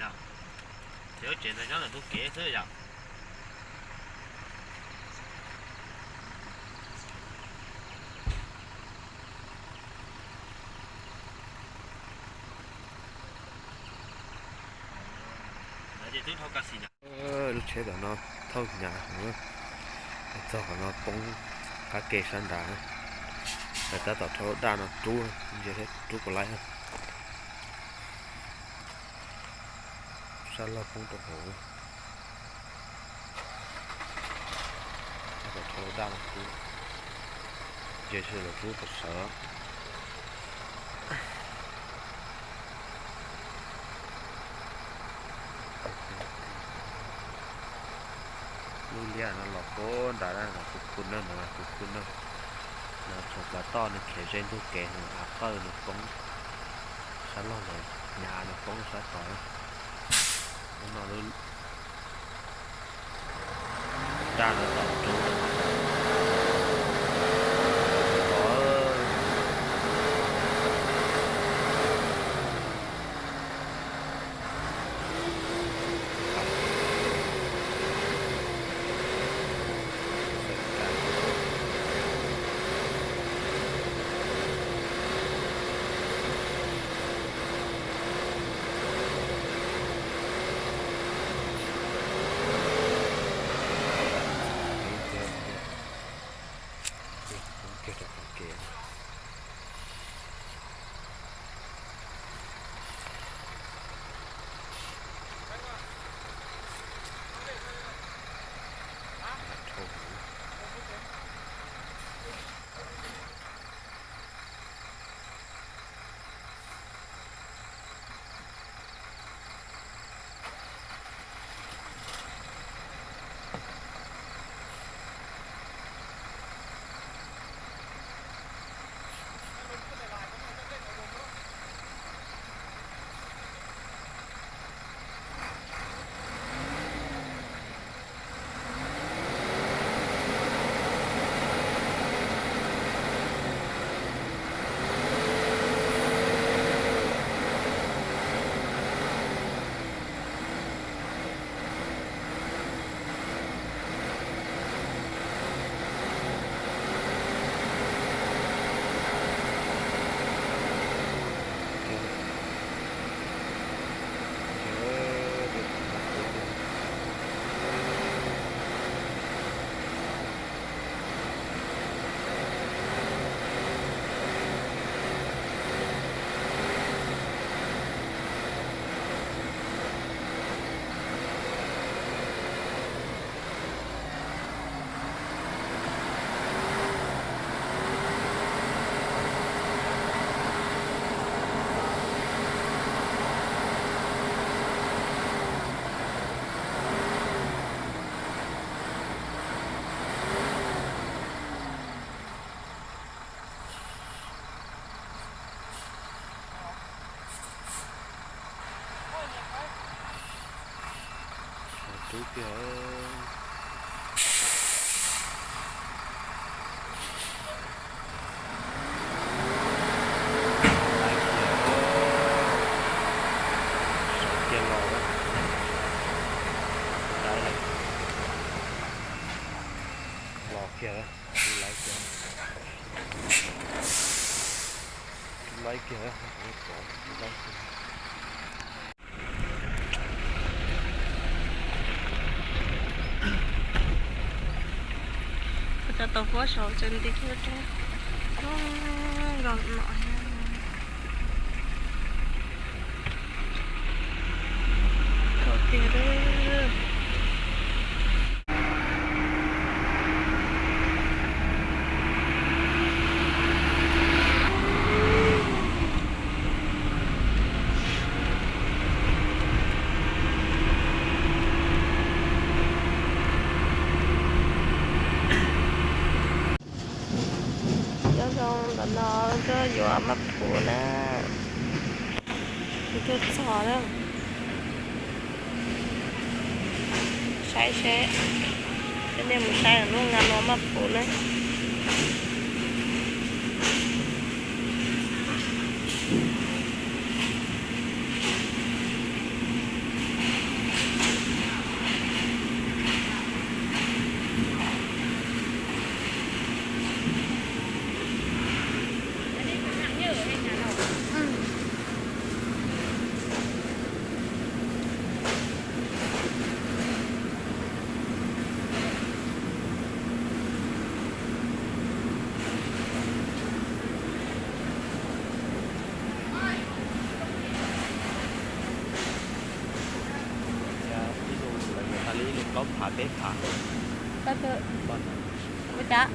Yog, ces lub tsev ntawd nyob ntawm ntug kev xwb yom. Lub tsheb tom no thauj hnyav heev, txog qhov no poob qab ke sab nrad, tab tom rhaub daj no rub, ntsia seb rub puas laib. Sab laug poob rau hauv. Tab tom rhaub daj no rub, ntsia seb lawv rub puas sawv. Lub liab no los puag nrad na, kuv khu na, kuv khu na. No tshuav plav toj nws khiav ze ntug kev, av qawj nws poob, sab laug lawv hnyav nws poob sab tod. Hnub no lub daj no tom rub. Rub kiag. Laib kiag. Sawv kiag los. Laib lawm. Los kiag, laib kiag. Laib kiag, laib kiag. Cov tau huab saum tseem nti kiag roob, roob nkaus no. Tau tiag. Cov zoo ntawm no tuaj yuav maj phuv na. Kuv tuaj txog na. Saib seb, coj nej mus saib lub nqa no maj phuv na. Plaub phav peb phav. Ua cas?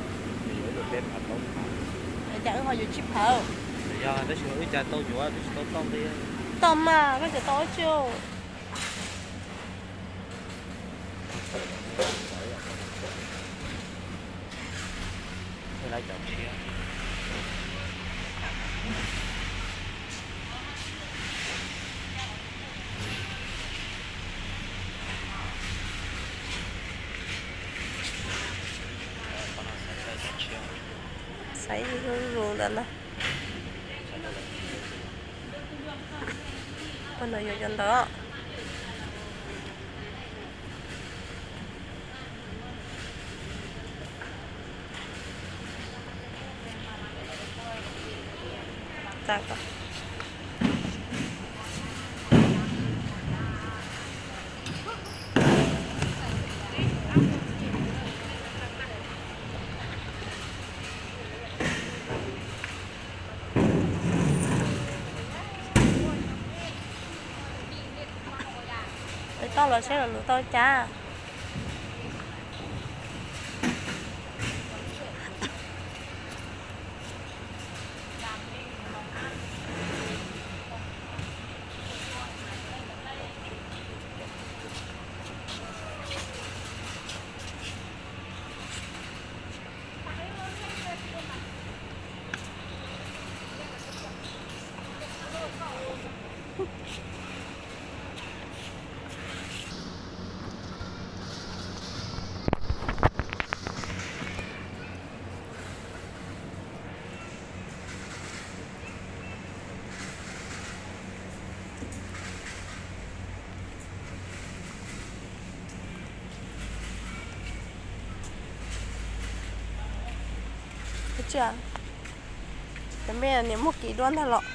Yuav ib lus peb phav plaub phav. Ua cas wb ho yuav tsib phav? Yog tab sis wb cas tau yuav twb tsis tau toj nti. Toj mas koj tseem tau ob tsib. Lawv cov tshiab. Xaiv ib zus zus ntawd na. Ua no yuav cov ntawd. Toj los seb los lus tau cas. Ua tsi, cov me niam muaj kev dua ntag los?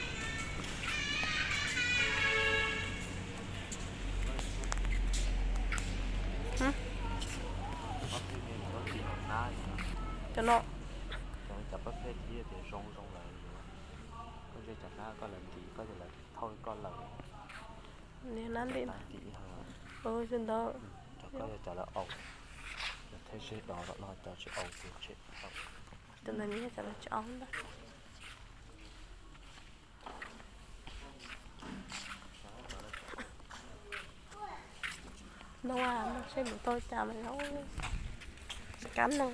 Cov no. Cov pab phem tias zoo zoo lawm, koj ze cov hnab koj lawv nti koj ces lawv thauj koj lawm. Niag hnab nti ntawd. Cov koj yog cov lawv aus, cov thiaj ze dos los no cov tsis aus ces tsis aus. Cov ntawd nws yog cov lawv tsis aus ntag. No, no seb lus tau cas mas zoo. Kab no.